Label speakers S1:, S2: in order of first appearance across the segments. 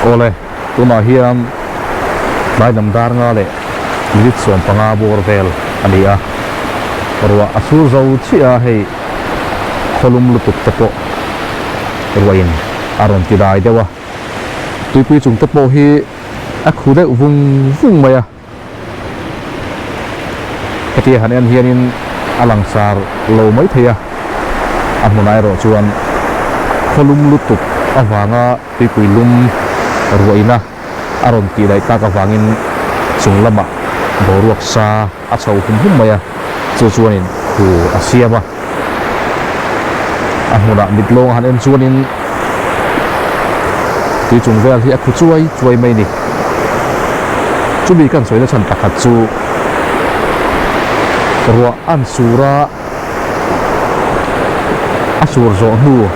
S1: Awle, tunah hian tlai lam dar nga leh minute 15 bawr vel a ni a, ruah a sur zo chiah a, hei khawlum lutuk te pawh ruahin a rawn ti dai deuh a, tuipui chung te pawh hi a khu deuh vung vung mai a. Hetia han en hianin a langsar lo mai thei a, a hmunah erawh chuan khawlum lutuk avanga tuipui lum ruahina a rawn tih daih tak avangin chung lamah boruak sa a chho hum hum mai a, chu chuanin khu a siam a. A hmunah mit lawng a han en chuanin tui chung vel hi a khu chuai chuai mai a ni. Chumi kan sawina chhan pakhat chu ruah an sur a, a sur zawh hnu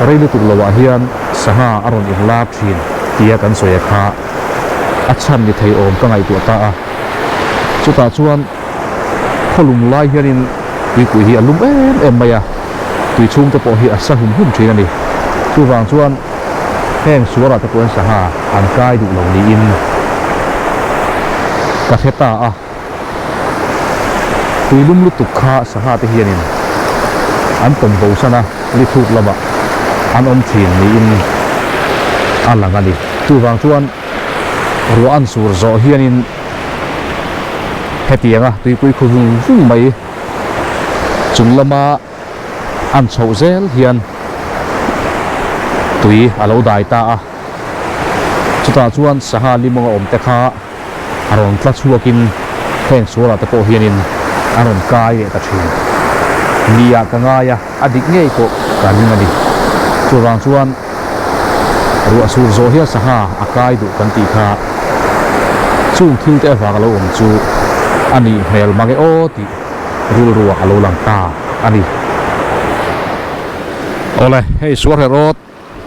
S1: rei lutuk loah hian sangha a rawn inlar thin tia kan sawi a kha a chhan ni thei awm ka ngaihtuah ta a. Chutah chuan khawlum lai hianin tuipui hi a lum em em mai a, tui chhung te pawh hi a sa hum hum thin a ni. Chuvang chuan heng suarah te pawh hian sangha an kai duh lo niin ka hre ta a. Tui lum lutuk kha sangha te hianin an tawm bo san a, li thuk lamah an awm thin niin a lang a ni. Chuvang chuan ruah an sur zawh hianin hetianga tuipui khu vung vung mai chung lama an chhoh zel hian tui a lo dai ta a, chutah chuan sangha limawng a awm te kha a rawn tla chhuakin heng sualah te pawh hianin a rawn kai leh ta thin. Nia ka ngai a, a dik ngei pawh ka ring a ni. Chuvang chuan ruah sur zawh hian sangha a kai duh kan tih kha chung thil te avang a lo awm chu a nih hmel mang e aw tih rilruah a lo lang ta a ni. Awle, hei suarhe rawt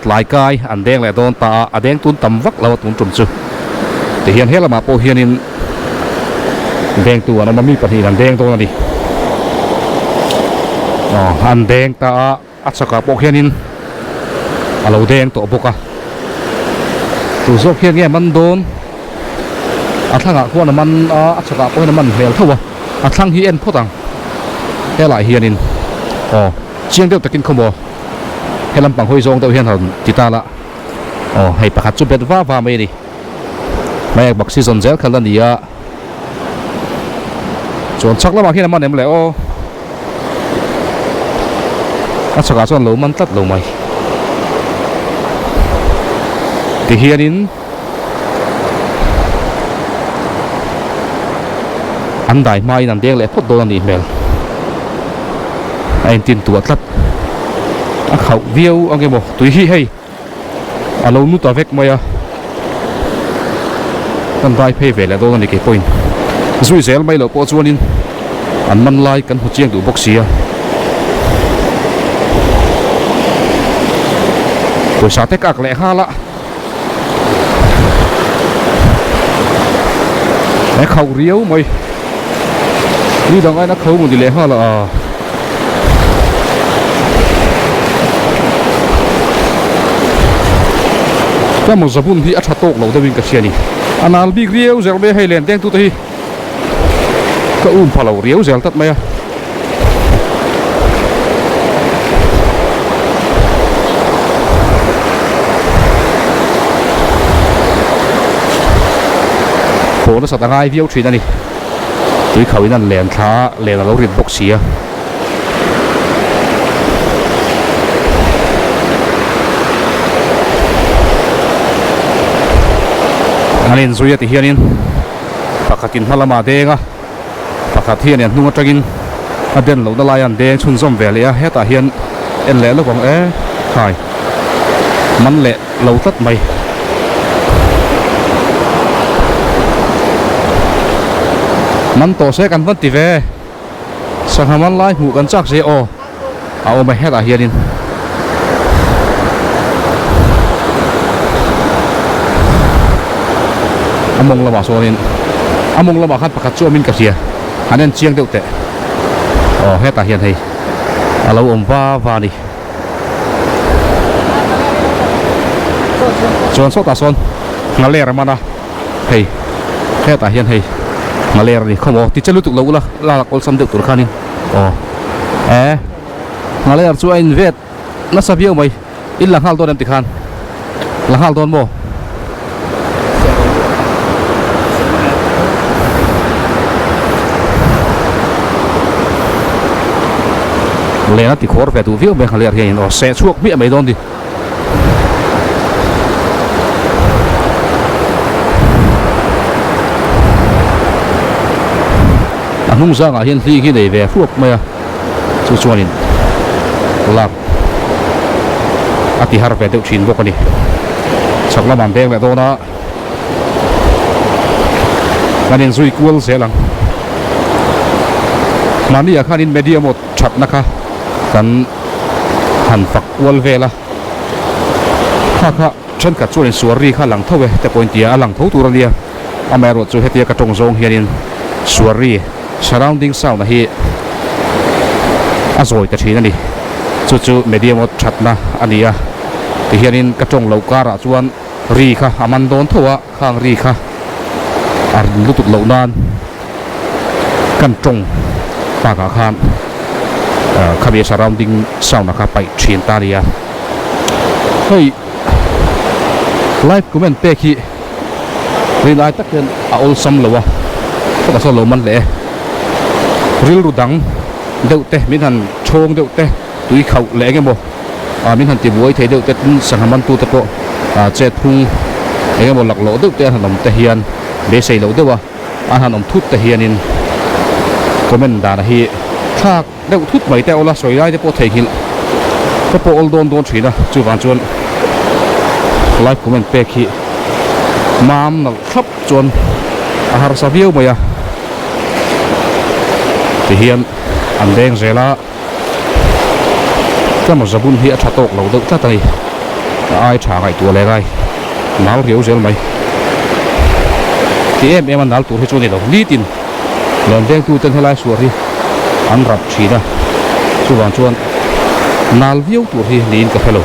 S1: tlai kai an deng leh dawn ta a, a deng tun tam vak lo a tun tum chu. Tihian he lamah pawh hianin dengtu an awm a, mi pahnihin an deng dawn a ni. Aw, an deng ta a, a chakah pawh khianin a lo deng tawh bawk a. Tu zawk hian nge a man dawn? A thlangah khuan a man a, a chakah pawh hian a man hmel tho a, a thlang hi en phawt ang. Helaiah hianin aw chiang deuh takin khawmaw. He lampang hawi zawng deuh hian han ti ta la aw hei pakhat chu bet va va mai a ni hmaiak bak season zel kha la ni a chuan chhak lamah khian a man em le aw a chhakah chuan lo man tlat lo mai tihianin an dai hmain an deng leh phawt dawn a nih hmel a intin tuah tlat a khauh viau ang emaw tui hi hei a lo nu ta vek mai a kan dai phei ve leh dawn a ni kei pawhin zui zel mai loh pawh chuanin an man lai kan hmu chiang duh bawk si a pawisa te kak leh nghal a. A khauh riau mai ni dang aiin a kho maw ni leh nghal a ka mawza bun hi a tha tawk lo deuhin ka hria a ni a nal bik riau zel mai a hei len tengtu te hi ka um pha lo riau zel tlat mai a. Haw nasat a ngai viau thin a ni. Tui khauh in an len thla a, len a lo rit bawk si a. An inzui a ti hianin pakhatin hma lamah a deng a. Pakhat hian an hnung atangin a den lohna lai an deng chhunzawm ve leh a, hetah hian en leh lawk ang e khai man leh lo tlat mai. Man tawh se kan van ti ve, sangha man lai hmuh kan chak sia aw a awm e hetah hianin. A mawng lamah sawnin a mawng lamah khan pakhat chu awmin ka hria han en chiang deuh teh aw hetah hian hei a lo awm va va a ni. Chuan sawtah sawn nghaler a man a, hei hetah hian hei nghaler a ni khawmaw ti che lutuk lo ula lak awlsam deuh tur khanin aw e nghaler chu a invet nasa viau mai in la nghal dawn em tikhan la nghal dawn maw? Len a ti khawr ve duh viau mai nghaler hianin aw seh chhuak hmiah mai dawn ni. A hnung zangah hian hling hi nei ve hruap mai a chu chuanin lak a ti har ve deuh thin bawk a ni. Chhak lamah an beng leh dawn a kan inzui kual zel ang. Mahni ah khanin media mode thatna kha kan han fak kual vel a kha kha thenkhat chuanin suar ri kha a lang tho e te pawhin tia a lang tho tur a nia amaherawh chu hetia ka tawng zawng hianin suar ri surrounding sound a hi a zawi ta thin a ni chu chu media mode thatna a ni a tihianin ka tawng loh karah chuan ri kha a man dawn tho a khang ri kha a rin lutuk loh nan kan tawng takah khan khami surrounding sound a kha paih thin ta a ni a hei live comment pek hi rin ai tak hian a awlsam lo a chutah sawn lo man leh e rilru dang deuh te min han chhawng deuh te tui khauh leh eng emaw ah min han ti buai thei deuh te tin sangha man tu te pawh ah chet phung eng emaw laklawh deuh te an han awm te hian beisei loh deuh a an han awm thut te hianin comment dana hi thlak deuh thut mai te awla sawi lai te pawh theihnghilh te pawh awl dawn dawn thin a chuvang chuan live comment pek hi mam nalh thlap chuan a harsa viau mai a tihian an leng zel a. Tlama zabun hi a tha tawk lo deuh tlat a ni. A ai tha ngaihtuah leh ngai nal riau zel mai. Ti em em a nal tur hi chu a ni lo. Nitin len vengtu ten helai suar hi an rap thin a, chuvang chuan nal viau tur hi niin ka hre lo.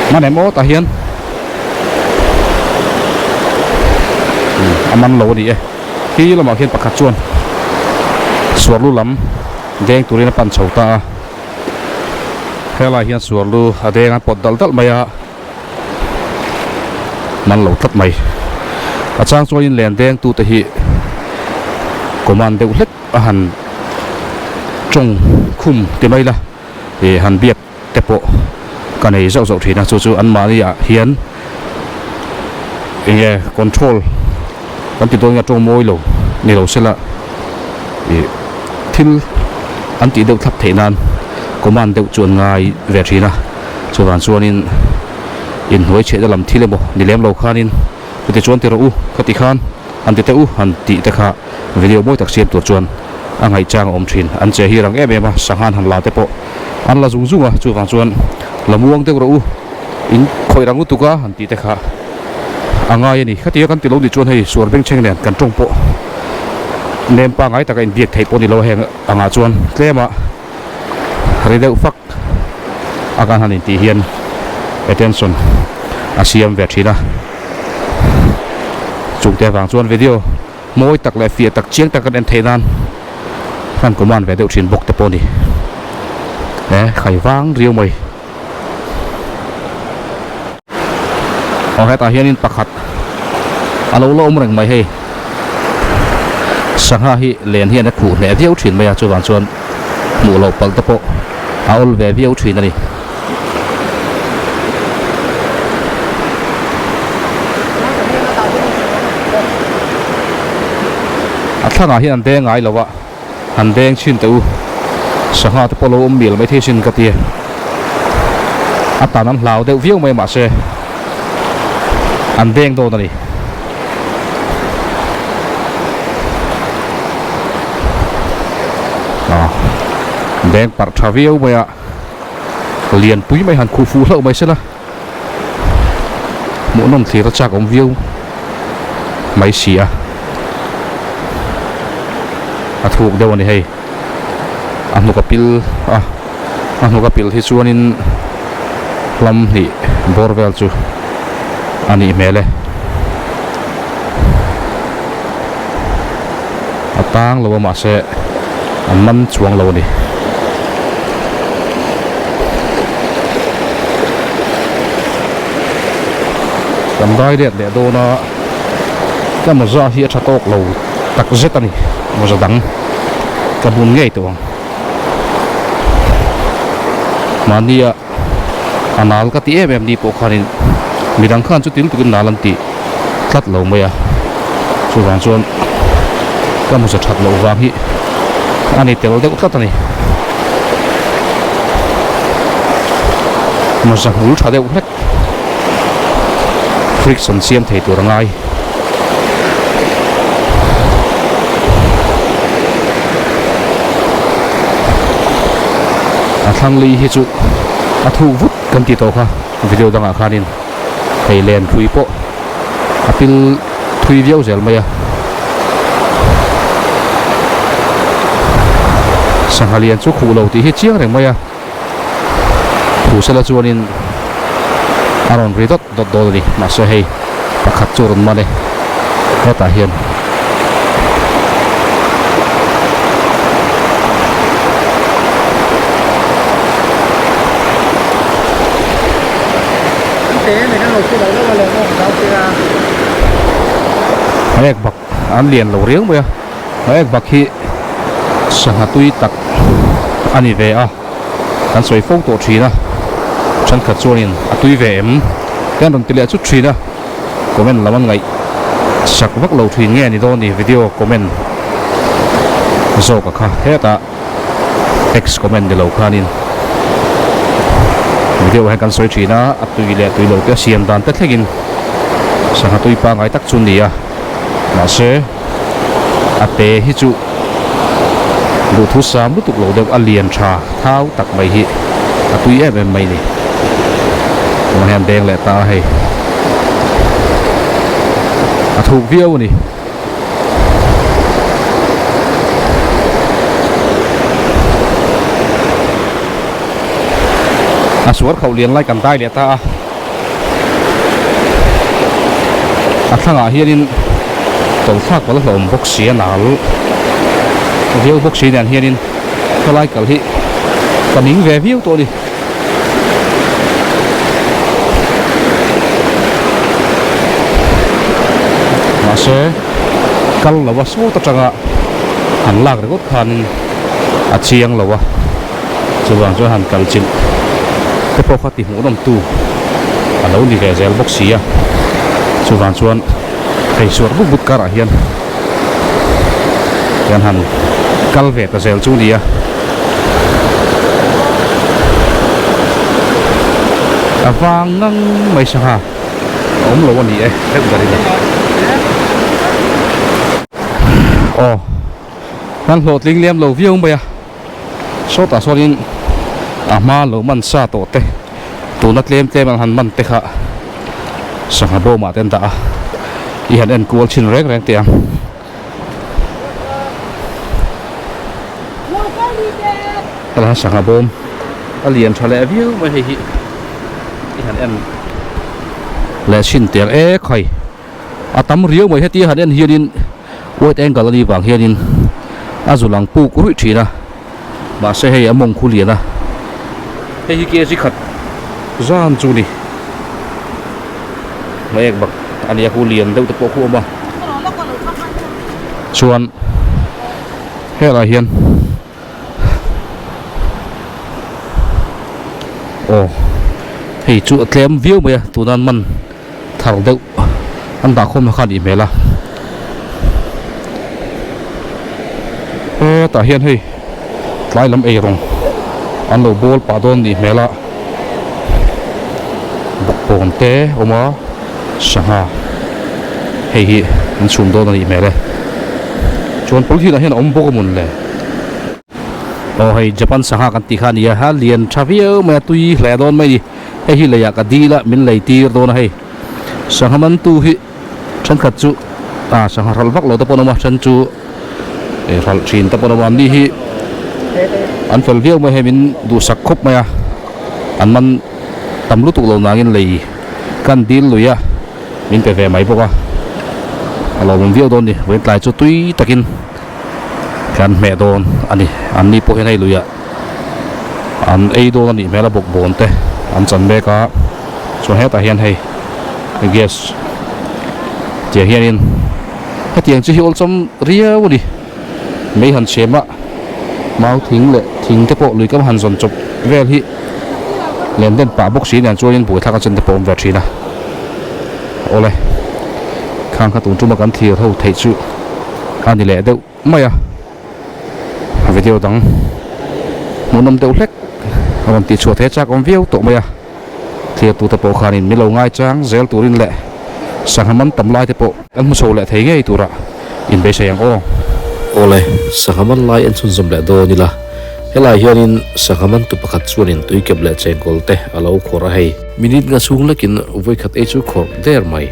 S1: Hman em aw tah hian a man lo a ni e. Khi lamah khian pakhat chuan suarlu lam deng turin a pan chho ta a, helai hian suarlu a deng a pawt dalh dalh mai a, man lo tlat mai. A chang chuanin len deng tute hi command deuh hlek a han tawng khum ti mai la ih han biak te pawh ka nei zauh zauh thin a chu chu anmahni ah hian eng nge control kan ti dawn nge tawng mawi lo ni lo sela ih thil an tih deuh thlap theih nan command deuh chu an ngai ve thin a chuvang chuanin inhnuai chhiahna lam thil emaw ni lem lo khanin chuti chuan ti rawh u ka ti khan an ti teh u han tih te kha video mawi tak siam tur chuan a ngaihchang a awm thin. An che hi rang em em a, sanghan han la te pawh an la zung zung a, chuvang chuan la muang deuh rawh u, in khawih rang lutuk a han tih te kha a ngai a ni. Khatia kan ti lo nih chuan hei suar bengchheng nen kan tawng pawh nem pangngai taka inbiak theih pawh ni lo a heng angah chuan tlema ri deuh fak a kan han intih hian attention a siam ve thin a, chungte avang chuan video mawi tak leh fiah tak chiang tak kan en theih nan kan command ve deuh thin bawk te pawh a ni e khai vang riau mai aw hetah hianin pakhat a lo la awm reng mai hei sangha hi len hian a khuh hneh viau thin mai a chuvang chuan hmuh loh palh te pawh a awl ve viau thin a ni. A thlangah hian an deng ngai lo a han deng chhin teh u sangha te pawh lo awm mial maithei sin ka ti a tan an hlau deuh viau mai mahse an deng dawn a ni. Deng parh tha viau mai a. Lianpui mai han khuh fuh hlauh mai sela hmuhnawm thlir a chak awm viau mai si a a thuk deuh a ni hei a hnuk a pil a a hnuk a pil hi chuanin hlam hnih. Bawr vel chu a nih hmel e. A tang lo a mahse an man chuang lo a ni. Kan dai let leh dawn a, ka mawza hi a tha tawk lo tak zet a ni, mawza dang ka bun ngei tawh ang. Mahnia a nal ka ti em em ni pawh khanin midang khan chu til tukin nal an ti tlat lo mai a, chuvang chuan ka hmasa that loh vang hi a ni tel deuh tlat a ni. Hmasa hmul tha deuh hlek friction siam thei tur a ngai. A thlang li hi chu a thuk vut kan ti tawh kha video dangah khanin hei len thui pawh a pil thui viau zel mai a. Sangha lian chu khuh lo tih hi chiang reng mai a. Thu sela chuanin a rawn ri dawt dawt dawn a ni. Mahse hei pakhat chu a rawn man e hetah hian. Ek bak an lian lo riau mai a, ek bak hi sangha tui tak a ni ve a. Kan sawi fo tawh thin a, thenkhat chuanin a tui ve em te an rawn ti leh chut thin a, comment lam an ngaih sak vak lo thin nge ni dawn ni video comment zawk a kha hetah text comment ni lo khanin video ah hian kan sawi thin a, a tui leh tui lo te a siam dan te thlengin sangha tui pangngai tak chu ni a, mahse a te hi chu. Duhthu sam lutuk lo deuh a lian tha thau tak mai hi a tui em em mai ni. Tunah hian beng leh ta a hei. A thuk viau a ni. A suar khauh lian lai kan dai leh ta a. A thlangah hianin tawlhthlak pawh la hlawm bawk si a nal viau bawk si nen hianin khawlai kal hi ka ning ve viau tawh a ni. Mahse kal lo a sawt atanga han lak ringawt khanin a chiang lo a. Chuvang chuan han kal chilh te pawh kha ti hmuhnawm tu a lo ni ve zel bawk si a, chuvang chuan hei suar but but karah hian kan han kal ve ta zel chu a ni a. A vang ngang mai sangha a awm lo a ni e deuh ber in a. Aw kan hlawhtling lem lo viau mai a. Sawtah sawn a hma lo man sa tawh te tuna tlem tlem an han man te kha sangha bawmah te an dah a i han en kual chhin reng reng teh ang. Helai sangha bawm a lian tha leh viau mai hei hi i han en leh chhin teh ang e khai. A tam riau mai heti han en hianin wide angle a nih vang hianin a zu lang puk ruih thin a mahse hei a mawng khu lian a hei hi kg khat zan chu ni hmaek bak a nia khu lian deuh te pawh khu awm a chuan helaiah hian. Aw hei chu a tlem viau mai a tuna an man thar deuh an dah khawm na kha a nih hmel a hetah hian hei tlai lam eirawng an lo bawl pah dawn nih hmel a bawkbawn te a awm a sangha hei hi an chhum dawn a nih hmel e chuan polythene ah hian a awm bawk a mawn le. Aw hei Japan sangha kan tih kha a ni a ha lian tha viau mai a tui hle dawn mai a ni hei hi leiah ka dil a min lei tir dawn a hei sangha man tu hi thenkhat chu ah sangha hralh vak lo te pawh an awm a then chu ih hralh thin te pawh an awm a an ni hi an fel viau mai a hei min duhsak khawp mai a an man. Tam lutuk lo nangin lei kan dil lui a, min pe ve mai bawk a. A lawmawm viau dawn ni, vawiin tlai chu tui takin kan hmeh dawn a ni. An ni pawh hian hei luiah an ei dawn a nih hmel a bawkbawn te an chan mek a, chuan hetah hian hei gas tiang hianin hetiang chi hi awlsam riau a ni. Mei han chhem a, mau thing leh thing te pawh lui kam han zawn chawp vel hi len den pah bawk si nen chuanin buaithlak a chen te pawh a awm ve thin a. Awle, khang kha tun tuma kan thlir ho theih chu a ni leh deuh mai a, video dang hmuhnawm deuh hlek rawn tih chhuah theih a chak awm viau tawh mai a. Thliartute pawh khanin min lo ngaichang zel turin leh sangha man tam laite pawh kan hmu chho leh thei ngei turah inbeisei ang aw.
S2: Awle, sangha man lai en chhunzawm leh dawn ila, helai hianin sangha mantu pakhat chuanin tuikep leh chengkawl te a lo khawrh a hei. Minute nga chhung lekin vawikhat ei chu khawrh der mai.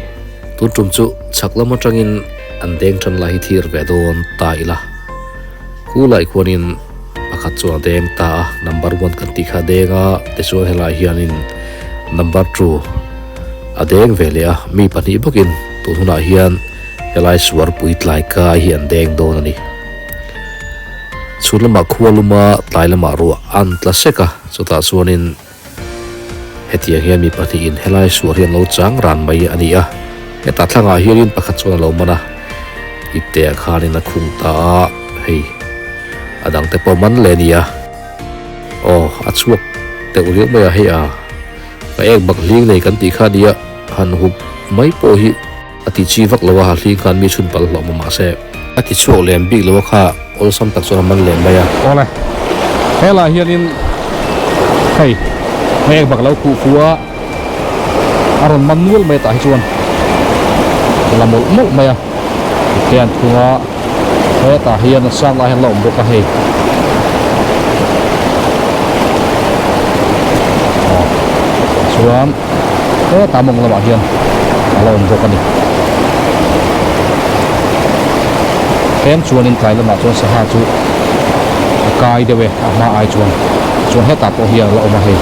S2: Tun tum chu chhak lam atangin an deng tan lai hi thlir ve dawn ta ila. Khu lai khuanin pakhat chuan a deng ta a, number one kan tih kha a deng a, tichuan helai hianin number two a deng ve leh a, mi pahnih bawkin tun hunah hian helai suarpui tlai kai hi an deng dawn a ni. Chhun lamah khua luma tlai lamah ruah an tla sek a, chutah chuanin Hetiang hian mi pahnihin helai sual hi an lo chang ran mai a ni a, hetah thlangah hianin pakhat chuan a lo man a, ipteah khanin a khung ta a, hei a dangte pawh man leh a ni a, aw a chhuak deuh riau mai a, hei a ka ek bak hling nei kan tih kha a nia, han hup mai pawh hi. A ti chi vak lo a, ha hling khan mi chhun palh hlawh maw mahse. A ti chhuak lem bik lo a kha awlsam tak chuan a man lem mai a.
S1: Awle, helai hianin hei heng bak lo khuh fu a, a rawn man nual mai tah hi chuan la mawlh mawlh mai a, te an thung a, hetah hian a sang lai hian la awm bawk a hei. Aw chuan. Hetah mawng lamah hian a la awm bawk a ni. Tlem chuanin tlai lamah chuan sangha chu a kai deuh e a hma ai chuan chuan hetah pawh hian a la awm a hei.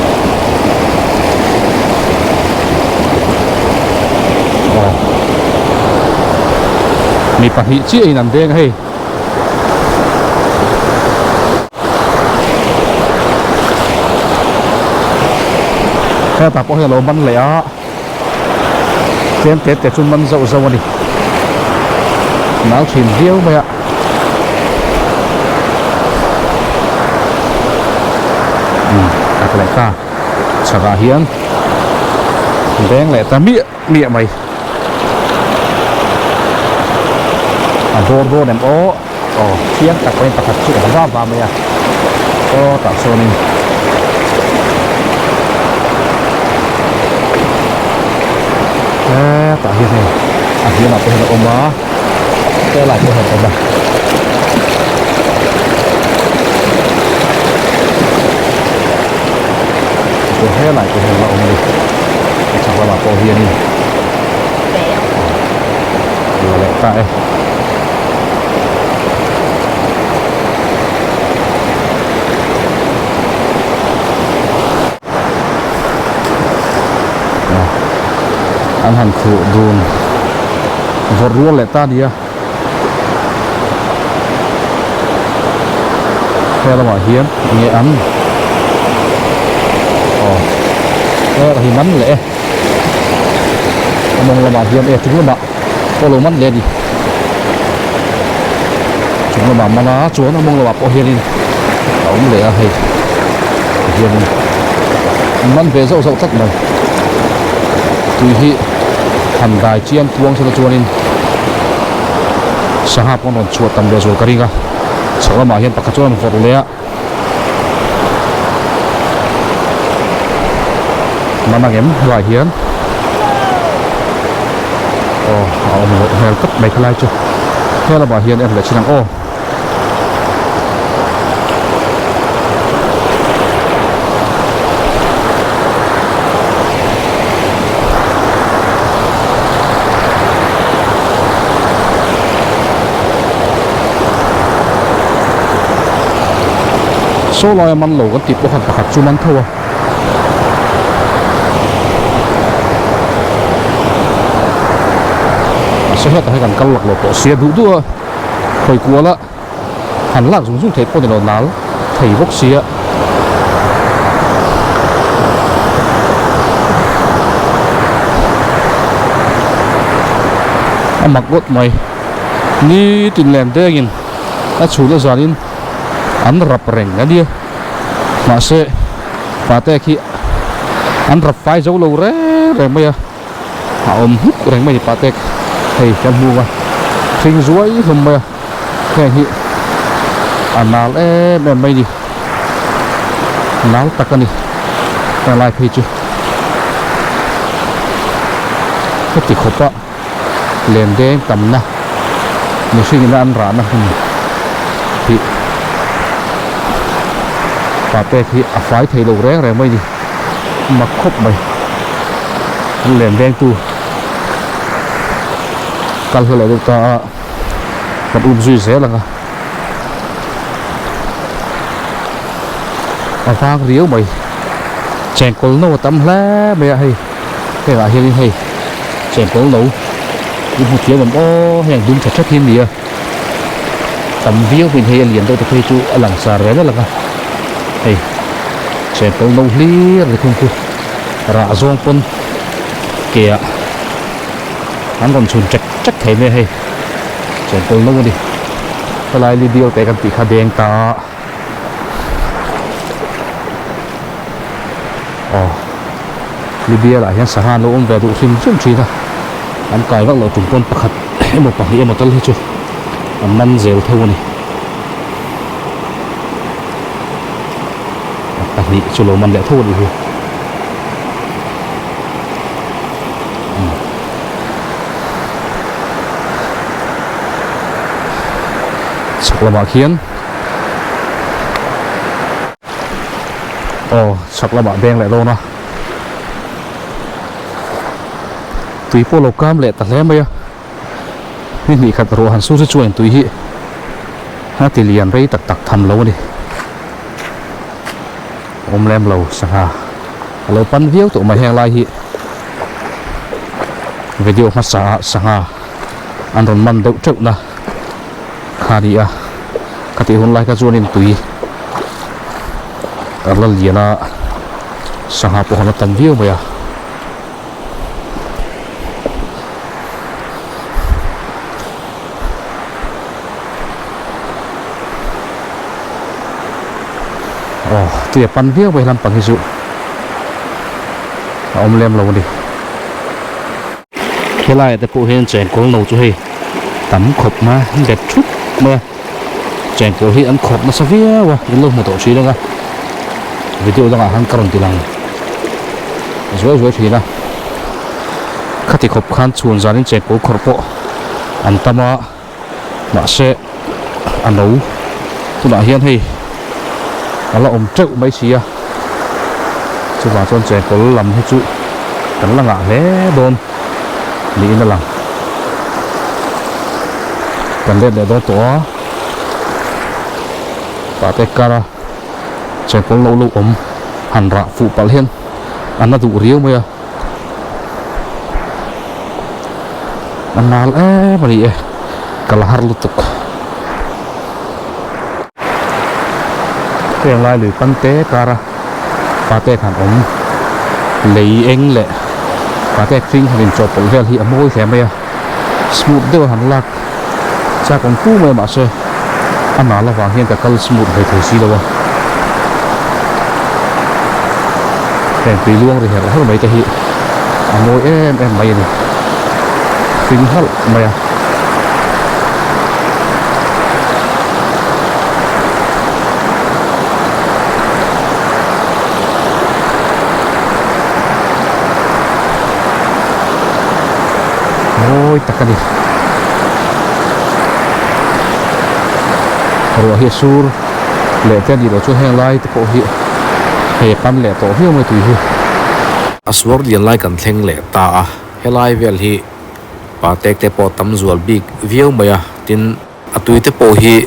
S1: Aw mi pahnih chiahin an deng a hei. Hetah pawh hian a lo man leh a tlem te te chu man zauh zauh a ni nau thin viau mai a umm tak leh ta chhakah hian beng leh ta miah miah mai. A bawr dawn em aw aw thiang tak pawhin pakhat chu a va va mai a aw tah chuanin hetah hian hei a hliamah pawh hian a awm a helai pawh hian a awm a. Helai pawh hian a la awm a ni a chhak lamah pawh hianin la leh ta e. An han khuh dun vawrh rual leh ta a nia. He lamah hian enge an aw he hi man leh e a mawng lamah hian e chung lamah pawh lo man leh a ni chung lamah man a chuan a mawng lamah pawh hianin a awm leh a hei tihianin an man ve zauh zauh tlat mai tui hi han dai chiang kuang sela chuanin sangha pawh an rawn chhuah tam leh zual ka ring a chhak lamah hian pakhat chuan an vawrh leh a man ang em helaiah hian aw a awm loh hmel tawp mai khalai chu he lamah hian en leh chin ang aw. Saw laia man lo kan tih pawh khan pakhat chu man tho a. Mahse hetah hian kan kal lak lo tawh sia duh duh a, khawi kuala han lak zung zung theih pawh ni lo nal thei bawk sia. A mak ngawt mai, nitin lem dengin a chhun a zanin an rap reng a nia, mahse pate khi an rap fai zo lo reng reng mai a. A awm huk reng mai pate hei kan hmu a hring zuai hlawm mai a heng hi a nal em em mai ni nal tak a ni helai phei chu heti khawp a len deng tamna mihring in a an rahna hmun hi pate hi a fai thei lo reng reng mai ni. Mak khawp mai an len vengtu kal hi a lo deuh ta a kan um zui zel ang a a vang riau mai chengkawl no a tam hle mai a hei hengah hianin hei chengkawl no i hmu thiam awm aw heng dum tha tha hi a ni a tam viau pawhin hei a lian deuh te phei chu a langsar ve nalh ang a hei. Chengkawl no hlir ni thung khu rah zawng pawn ke ah an rawn chhun chek chek thei mai a hei chengkawl no a ni helai li bial te kan tih kha deng ta a aw li bial ah hian sangha an lo awm ve duh hrim hrim thin a an kai vak loh tum pawn pakhat emaw pahnih emaw tal hi chu an man zel tho a ni. Pahnih chu lo man leh tho a nih hi. Chhak lamah khian aw chhak lamah deng leh dawn a tui pawh lo kam leh ta hle mai a. Ni hnih khat ruah han sur chu chuan tui hi a ti lian rei tak tak tham lo a ni. Awm lem lo sangha a lo pan viau tawh mai heng lai hi video hmasa ah sangha an rawn man deuh teuh na kha a ni a khatih hun lai kha chuanin tui a la lian a sangha pawh a la tam viau mai a. Aw tui a pan viau mai lampang hi chu a awm lem lo a ni helaiah te pawh hian chengkawl no chu hei tam khawp mai a bet thup mai a chengkawl hi an khawp nasa viau a in lo hmu tawh thin ang a video dangah khan ka rawn ti lang zuai zuai thin a khati khawp khan chhun zanin chengkawl khawrh pawh an tam a mahse a no tunah hian hei a la awm teuh mai si a chuvang chuan chengkawl lam hi chu kan la ngah hle dawn niin a lang kan let leh dawn tawh a pate kar a chengkawl lo lo awm han rah fuh palh hian a na duh riau mai a a nal em a ni e ka la har lutuk heng lai lui pan te kar a pate khan awm lei eng leh pate hring han inchawhpawlh vel hi a mawi hle mai a smooth deuh a han lak chak awm fu mai a mahse a nal avang hian ka kal smooth hlei thei si lo a heng tui luang ri herh herh mai te hi a mawi em em mai a ni hring hlauh mai a. Mawi tak a ni. Ruah hi a sur leh te a nih loh chuan heng lai te pawh hi hei a pan leh tawh viau mai tui hi.
S2: A suar lian lai kan thleng leh ta a, helai vel hi patek te pawh tam zual bik viau mai a, tin A tui te pawh hi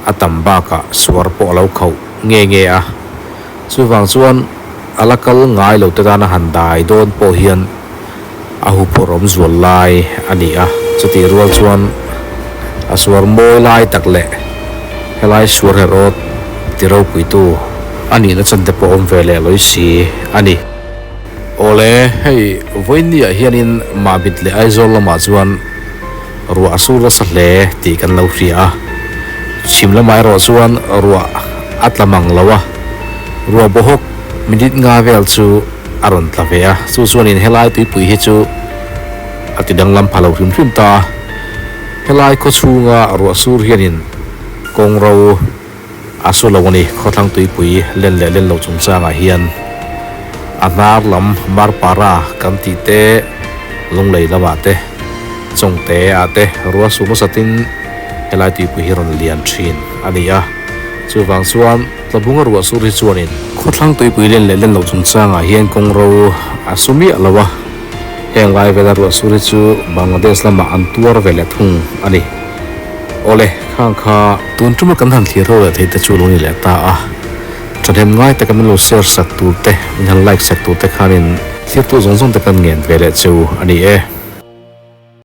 S2: a tam bakah suar pawh a lo khauh nge nge a, chuvang chuan a la kal ngai lo te tana han dai dawn pawh hian a huphurh awm zual lai a ni a. Chutih rual chuan a suar mawi lai tak leh helai suar erawh ti ropuitu a nihna chan te pawh awm ve leh lawi si a ni. Awle, hei vawiinniah hianin Mahmit leh Aizawl lamah chuan ruah a sur nasa hle tih kan lo hria a, chhim lamah erawh chuan ruah a tla mang lo a, ruah bawhawk minute nga vel chu a rawn tla ve a, chu chuanin helai tuipui hi chu a ti danglam pha lo hrim hrim ta a, helai khawchhunga ruah sur hianin kawng ro A su lo a ni, khawthlang tuipui len leh len lo chungchangah hian a hnar lam Marpara kan tih te, Lunglei lamah te, Chawngte ah te ruah su hmasatin helai tuipui hi rawn lian thin a ni a. Chuvang chuan Tlabunga ruah sur hi chuanin khawthlang tuipui len leh len lo chungchangah hian kawng ro a su miah lo a, heng lai vela ruah sur hi chu Bangladesh lamah an tuar ve leh thung a ni. Awle, khang kha tun tuma kan han thlir ho leh thei te chu lo ni leh ta a, thahnem ngai taka min lo share sak tur te, min han like sak tur te khanin thlir tu zawng zawng te kan ngen ve leh cheu a ni e.